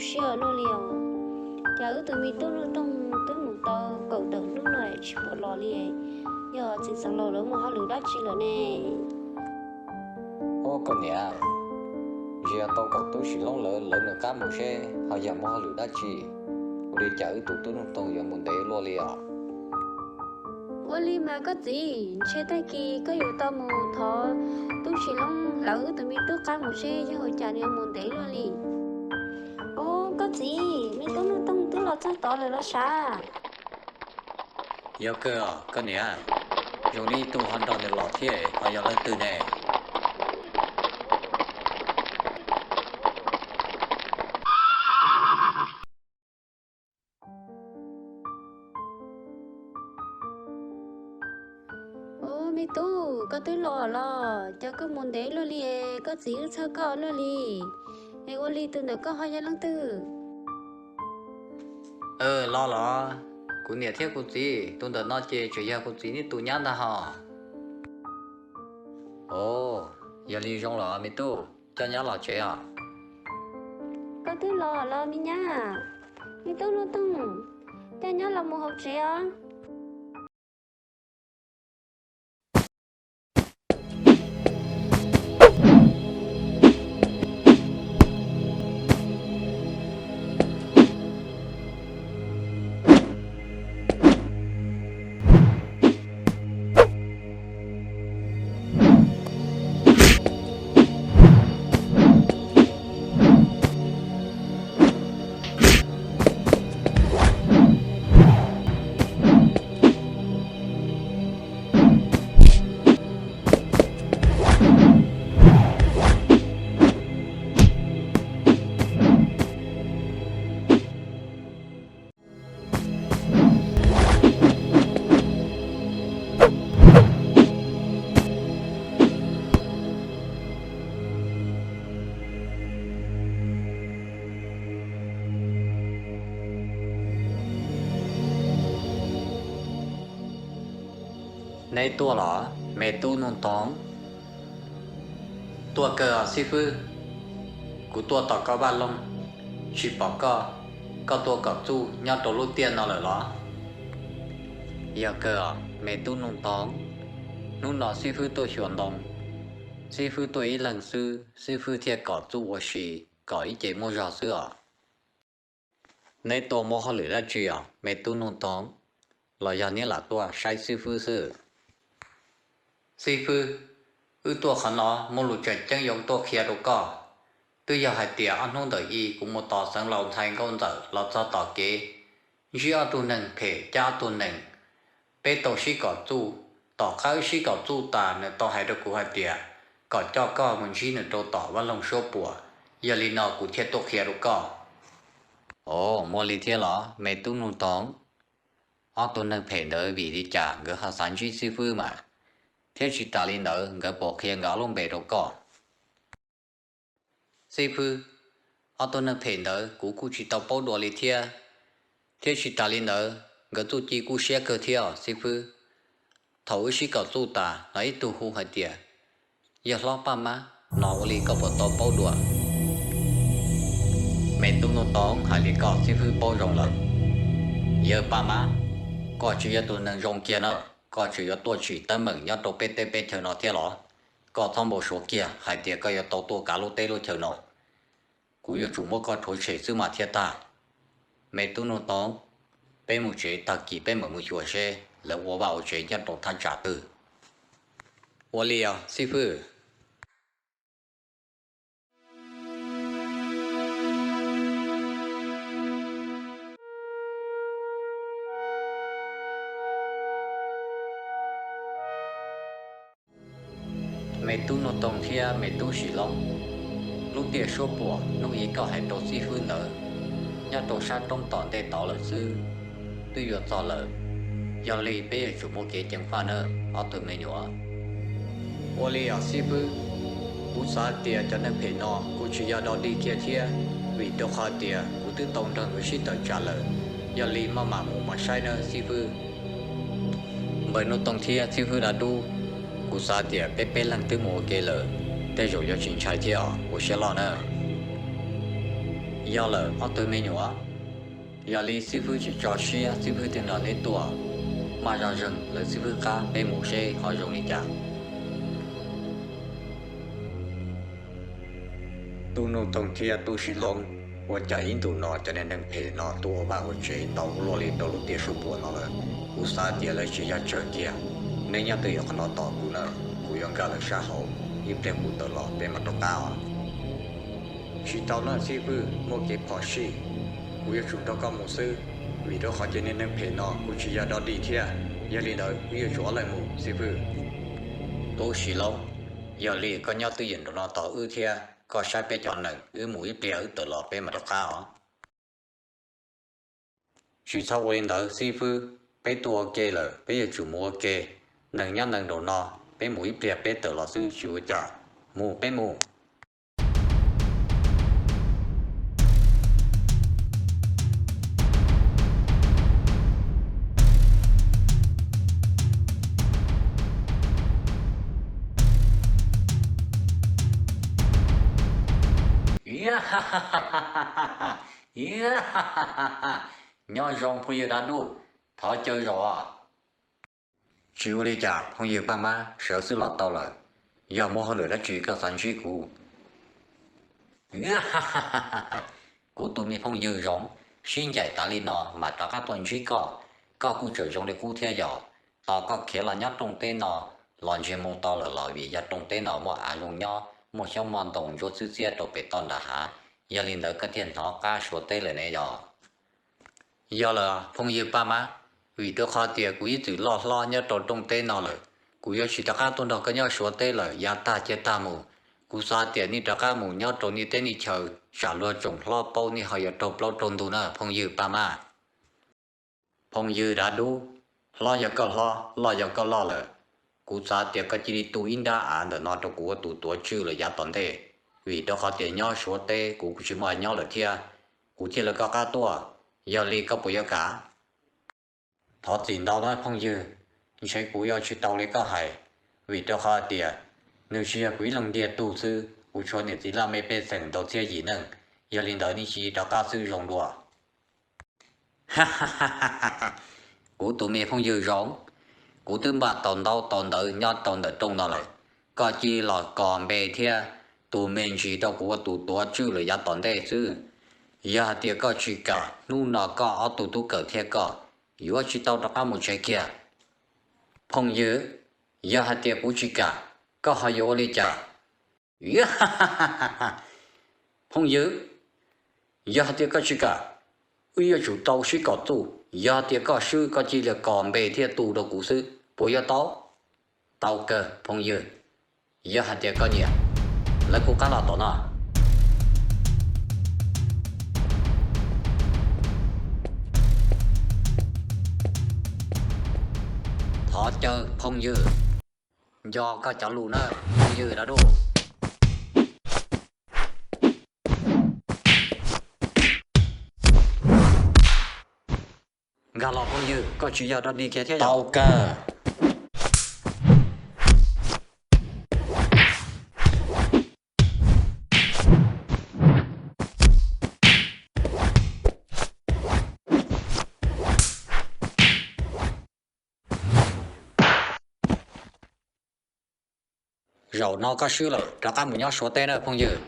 siab luaj li os. Cas wb tus me tub Nuj Toog twb mus tau kaum tawm hnub no tsis pom los li, yog txiv xeev laus lawv mus hauj lwm dab tsi lawm ne? Ub, koj niam, ntsia tau kom tub Sim Loob lawv lawv nws qab mus seb ho yog mus hauj lwm dab tsi, ua li cas wb tus tub Nuj Toog yuav mus ntev luaj li os? Ua li mas koj txiv, ntshe tag kis koj yuav tau mus thov tub Sim Loob lawv wb tus me tub qab mus seb yog ua cas nws yuav mus ntev luaj li. Ub, koj txiv, me tub Nuj Toog twb los txog tod lawm los sav? Yog kawg os koj niam, zoo li ib tug ho nrog nws los thiab, ho yog leej twg ne? Ub, me tub, koj twb los los, cas koj mus ntev luaj li, koj txiv wb txhawj koj luaj li. Es ua li tus ntawm koj ho yog leej twg? Los los, kuv niam thiab kuv txiv, tus ntawm no ces tseem yog kuv txiv neb tus nyab ntag hos. Ov, yog li zoo los me tub, coj nyab los tsev os. Koj twb los los me nyab, me tub Nuj Toog, coj nyab los mus hauv tsev os. Neb tuaj los me tub Nuj Toog? Tuaj kawg os xib fwb. Kuv tuaj tom koj vaj loog, tsis pom koj, koj tuaj kom txuj nyob rau lub tiaj no lawm los? Yog kawg os me tub Nuj Toog, hnub no xib fwb tuaj xyuas ntoo, xib fwb tuaj ib leeg xwb xib fwb thiaj kom txuj ua si, kom ib ce muaj zog xwb os. Neb tuaj muaj hauj lwm dab tsi os me tub Nuj Toog, los yog neb lam tuaj saib xib fwb xwb? Xib fwb, wb tuaj qhov no muaj lus tseem ceeb yuav tuaj qhia rau koj. Twb yog hais tias ob hnub ntawm i kuv mus tos xeev laus ntxhais nkauj ntxawm los txog tom kev, ntsib ob tug neeg phem cab ob tug neeg, peb tau sib kom txuj. Tom qab wb sib kom txuj tas nws tau hais rau kuv hais tias kom coj koj mus ntsib nws rau tom vaj loog suab puam, yog li no kuv thiaj tuaj qhia rau koj. Ov, muaj li thiab los me tub Nuj Toog? Ob tug neeg phem ntawd vim li cas nkawd ho xav ntsib xib fwb mas, thiab tsis tas li ntawd nkawd puas qhia nkawd ob lub npe rau koj? Xib fwb, ob tug neeg phem ntawd kuv kuj tsis tau paub dua li thiab, thiab tsis tas li ntawd nkawd txuj ci kuj siab kawg thiab os xib fwb. Thaum wb sib kom txuj tas no ib tug hu hais tias yawg hlob Paj Mab no, ua li koj puas tau paub dua? Me tub Nuj Toog, hais li koj xib fwb paub zoo lawm. Yawg Paj Mab, koj tsis yog tus neeg zoo kiag na, koj tseem yuav tuaj tsim teeb meem nyob rau peb teb peb chaw no thiab los? Koj txhob npau suav kiag hais tias koj yuav tau tuaj kav lub teb lub chaw no, kuv yuav tsum muab koj rhuav tshem xwb mas thiaj tag. Me tub Nuj Toog, peb mus tsev, tag kis peb mam mus xyuas seb lawv ua vaj ua tsev nyob rau thaj tsam twg. Ua li os xib fwb. Me tub Nuj Toog thiab me tub Sim Loob, lub tiaj suab puam hnub i koj hais rau xib fwb ntawd, nyob rau sab roob tom ntej tod lawm xwb, twb yuav txog lawm. Yog li peb yuav tsum muaj kev ceev faj nawb ob tug me nyuam. Ua li os xib fwb, kuv xav tias cov neeg phem no kuj tsis yog dog dig kiag thiab, vim rau qhov tias kuv twb tau nrog nkawd sib tawm tsam lawm. Yog li maj mam mus mas saib nawb xib fwb. Npawg Nuj Toog thiab xib fwb Dav Dub, kuv xav tias peb peb leeg twb mus ua ke lawm, tej zaum yuav tsis ntshai thiab os, ua siab loj nawb. Yog lawm ob tug me nyuam, yog li xib fwb tsis tso siab, xib fwb thiaj nrog neb tuaj. Maj zog zeeg lawv xib fwb qab, peb mus seb ho zoo li cas. Tub Nuj Toog thiab Tub Sis Loob, ua cas ib ntus no cov niag neeg phem no tuaj ua vaj ua tsev ntau luaj li rau lub tiaj sub puam no lawm? Kuv xav tias lawv tsis yog tsawg kiag. Neb nyob twj ywm qhov no tos kuv na, kuv yuav nkag lawv sab hauv, ib pliag kuv tawm los peb mam rov qab os. Tsis tau na xib fwb, muaj kev phom sij, kuv yuav tsum nrog koj mus xwb, vim rau qhov ces niag neeg phem no kuj tsis yog dog dig thiab. Yog li ntawd wb yuav tsum ob leeg mus xib fwb. Tub Sis Loob, yog li koj nyob twj ywm nraum no tos wb thiab, koj saib peb cov nees, wb mus ib pliag wb tawm los peb mam rov qab os. Tsis txhob ua li ntawd xib fwb, peb tuaj ua ke lawm peb yuav tsum mus ua ke. Nees nyob nees nraum no, peb mus ib pliag peb tawm los xwb tsis ua cas. Mus peb mus. Nyob zoo phooj ywg dab duj, thov caw zaum os. Tsis ua li cas phooj ywg Paj Mab, sawv xwb los tau lawm. Yog muaj hauj lwm dab tsi koj xav ntsib kuv? Kuv tus me phooj ywg Zoov, sib ncaim tas li no mam rov qab tuaj ntsib koj, koj kuj tseem zoo li qub thiab yog. Tos koj khiav los nyob rooj teb no los ntshe mus tau lawm los vim yog rooj teb no muaj av zoo nyob, muaj xyoob muaj ntoo ntsuab txwb txiab rau pem toj nram hav, yog li ntawd koj thiaj hnov qab Suav teb lawm ne yog. Yog lawm phooj ywg Paj Mab, vim rau qhov tias kuv ib txwm loj hlob nyob rau rooj teb no lawm, kuv yuav tsis rov qab tuaj nrog koj nyob Suav teb lawm, yav tag cia tag mus. Kuv xav tias nej rov qab mus nyob rau nej teb nej chaw, tsam luag tsoom hlob paub nej ho yuav raug plaub raug ntug na phooj ywg Paj Mab. Phooj ywg Dav Dub, hlob yog koj hlob, loj yog koj loj lawm, kuv xav tias koj cia li tu ib nrab av ntawm no rau kuv ua tus tuav tswj lawm yav tom ntej, vim rau qhov tias nyob Suav teb kuv kuj tsis muaj nyob lawm thiab, kuv thiaj li koj qab tuaj, yog li koj puas yuav kam? Thov txim ntau na phooj ywg, ntshe kuv yuav tsis tau li koj hais, vim rau qhov tias nws tsis yog kuv ib leeg ntiag tug xwb, kuv tshuav niam txiv laj mej pej xeem ntau txhiab yim neej, yog li ntawd nej cia li rov qab xwb zoo dua. Kuv tus me phooj ywg Zoov, kuv twb npaj tau ntaub tau ntawv nyob rau ntawm rooj no lawm, koj cia li los kos npe thiab tus me ntsis rau kuv ua tus tuav tswj lawm yav tom ntej xwb. Yog hais tias koj tsis kam, hnub no koj ob tug tub kawm thiab koj yuav tsis tau rov qab mus tsev kiag. Phooj ywg, yog hais tias kuv tsis kam, koj ho yuav ua li cas? Phooj ywg, yog hais tias koj tsis kam, wb yuav tsum tau sib kom txuj. Yog hais tias koj swb, koj cia li kos npe thiab tu rau kuv xwb, puas yuav tau? Tau kawg phooj ywg, yog hais tias koj nyiam, lawv kuj qab los tom no. Thov caw phooj ywg, nco koj cov lus na phooj ywg Dav Dub. Nkag los phooj ywg, koj tsis yog dog dig kiag thiab yog? Tau kawg. Zaum no koj swb lawm, rov qab mus nyob Suav teb na phooj ywg.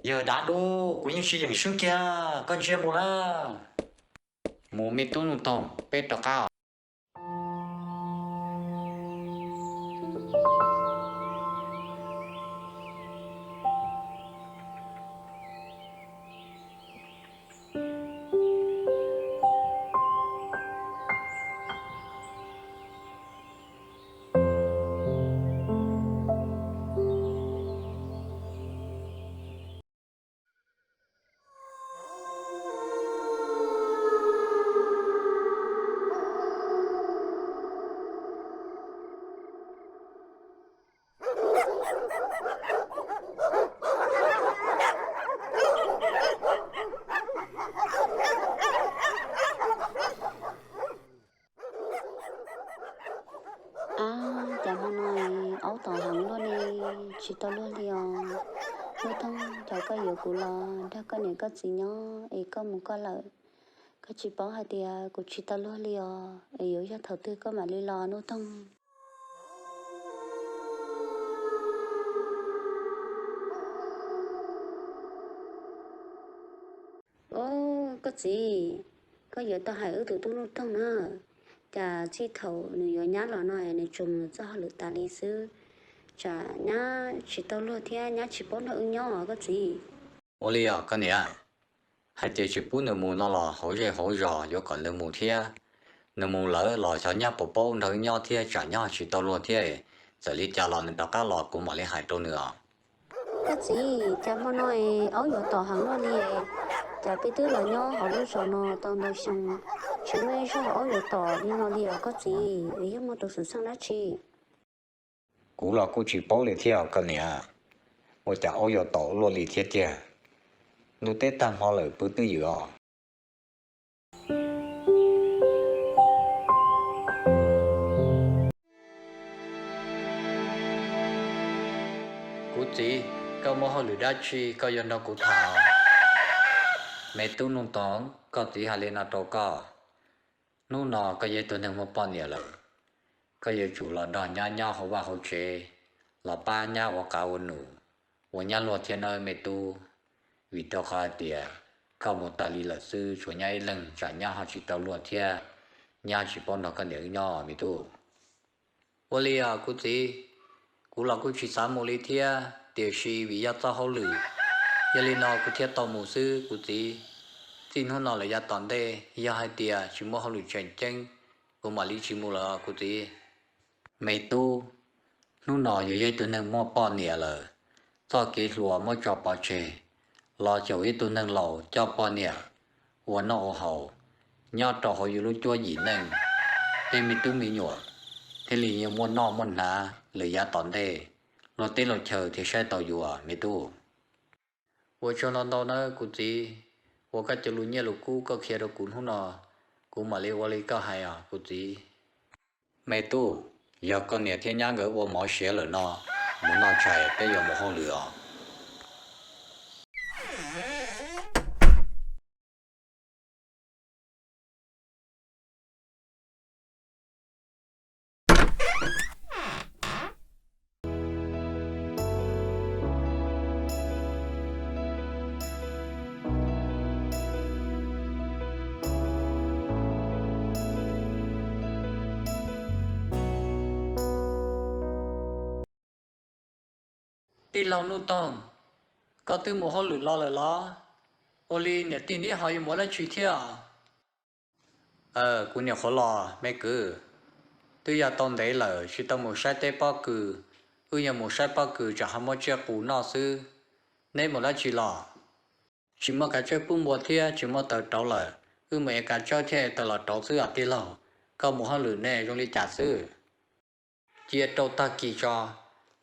Yawg Dav Dub, kuv yeej tsis yeem swb kiag, koj ntsia mus na. Mus me tub Nuj Toog, peb rov qab os. Ab, cas hmo no aub tom heev luaj ne, tsis tau luag li os. Nuj Toog, cas koj yuav kuv los nrog koj niam koj txiv nyob es koj mus koj lawm, koj tsis paub hais tias kuv tsis tau luag li os, es yuav yog thaum twg koj mam li los Nuj Toog? Au, koj txiv, koj yuav tau hais wb tus tub Nuj Toog na, cas txij thaum nws yuav nyab los no nws tsuas mus txoj hauj lwm tas li xwb, tsam nyab tsis tau luag thiab nyab tsis paub nrog wb nyob os koj txiv. Ua li os koj niam, hais tias tsis pub nws mus no los hauv zej hauv zos yuav kom nws mus thiab. Nws mus lawm los xyov nyab puas paub nrog wb nyob thiab tsam nyab tsis tau luag thiab. Txawm li cas los nws rov qab los kuv mam li hais rau nws os. Koj txiv, cas hmo no es aub yuav tom heev luaj li, cas peb twb los nyob hauv lub zos no tau ntau xyoo, tsis muaj ib zaug aub yuav tom li no li os koj txiv, es yog muaj tus xwm txheej dab tsi? Kuv los kuj tsis paub li thiab os koj niam, ua cas aub yuav tom luaj li thiab tiag. Ntuj teb tag hmo lawm pw twj ywm os. Kuv txiv, koj muaj hauj lwm dab tsi koj yuav nrog kuv tham? Me tub Nuj Toog, koj txiv hais li no rau koj, hnub no koj yog ib tug neeg muaj poj niam lawm, koj yuav tsum los nrog nyab nyob hauv vaj hauv tsev, los pab nyab ua qav ua num, ua nyab luag thiab nawb me tub. Vim rau qhov hais tias koj mus tas li lawm xwb tshuav nyab ib leeg tsam nyab ho tsis tau luag thiab, nyab tsis paub nrog koj niam wb nyob me tub. Ua li os kuv txiv, kuv los kuj tsis xav mus li thiab tiam sis vim yog txoj hauj lwm, yog li no kuv thiaj tau mus xwb kuv txiv. Txij hnub no lawm yav tom ntej yog hais tias tsis muaj hauj lwm tseem ceeb, kuv mam li tsis mus lawm os kuv txiv. Me tub, hnub no yus yog ib tug neeg muaj poj niam lawm, txoj kev hluas muab tso pov tseg, los xyaum ib tug neeg laus coj poj niam ua noj ua haus nyob rau hauv yus lub cuab yim neej, tej me tub me nyuam thiaj li yuav muaj noj muaj hnav lwm yav tom ntej, luag teb luag chaw thiaj saib taus yus me tub. Ua tsaug ntau ntau nawb kuv txiv, uas koj cov lus nyiaj lus kub koj qhia rau kuv hnub no, kuv mam li ua li koj hais os kuv txiv. Me tub, yog koj niam thiab nyab nkawd ua mov siav lawm no, mus noj tshais peb yuav mus hauj lwm os. Tij laug Nuj Toog, koj twb mus hauj lwm los lawm los? Ua li niam tij neb ho yuav mus ua dab tsi thiab? Kuv nyuam qhuav los me kwv, twb yog tau ntev lawm tsis tau mus saib teb pob kws, wb yuav mus saib pob kws tsam ho muab tsiaj qus noj xwb. Neb mus dab tsi los? Tsis muaj kav tsawj pub npua thiab tsis muaj taws rauv lawm, wb mus ev kav tsawj thiab ev taws los rauv xwb os tij laug. Koj mus hauj lwm ne zoo li cas xwb? Cia rau tag kis tso,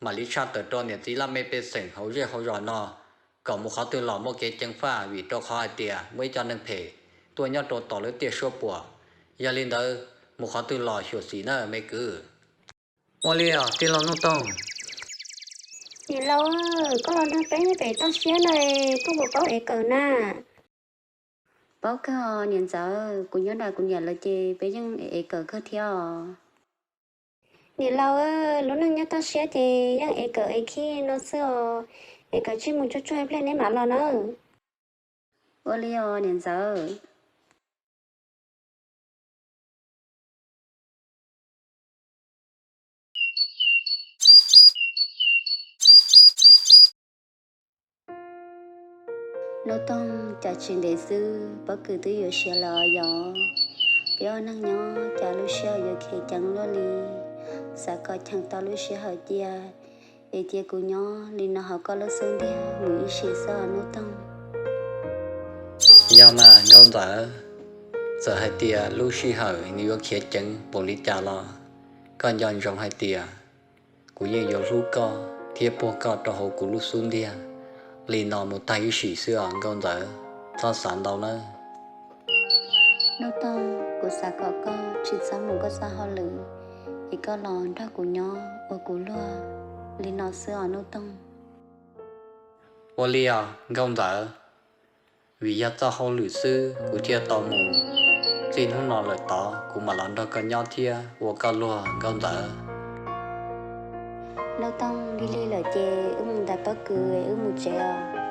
mam li tshaj tawm rau niam txiv laj mej pej xeem hauv zej hauv zos no, kom mus qhov twg los muaj kev ceev faj vim rau qhov hais tias muaj ib co neeg phem tuaj nyob rau tom lawv tiaj suab puam. Yog li ntawd, mus qhov twg los xyuam xim nawb me kwv. Ua li os tij laug Nuj Toog. Niam laus, koj los nrog peb nyob pem toj siab no, koj puas paub ev kawm na? Paub kawg os niam ntxawm, kuv nyob nram kuv niam lawv ces peb yeej ev kawm kawg thiab os. Niam laus, lub neej nyob toj siab ces yeej ev kawm ev khib no xwb os, ev kawm tsij mus tsuag tsuag ib pliag neb mam los nawb. Ua li os niam ntxawm. Nuj Toog, cas tsis ntev xwb pob kws twb yuav siav lawm os yom. Peb ua neeg nyob cas lub sij hawm yuav khiav ceev luaj li. Xav kom cheem tau lub sij hawm cia, es cia kuv nyob li no hauv koj lub xub ntiag mus ib sim xwb os Nuj Toog. Yog mas nkauj ntxawm, txawm hais tias lub sij hawm nws yuav khiav ceev npaum li cas los koj nco ntsoov hais tias kuv yeej yuav hlub koj thiab puag koj rau hauv kuv lub xub ntiag li no mus tag ib sim xwb os nkauj ntxawm, txhob xav ntau nawb. Nuj Toog, kuv xav kom koj tsis txhob mus koj txoj hauj lwm, es koj los nrog kuv nyob ua kuv luag li no xwb os Nuj Toog. Ua li os nkauj ntxawm, vim yog txoj hauj lwm xwb kuv thiaj tau mus. Txij hnub no lawm tod kuv mam los nrog koj nyob thiab ua koj luag nkauj ntxawm. Nraug Toog, lig lig lawm ces wb mus ntais pob kws wb mus tsev os.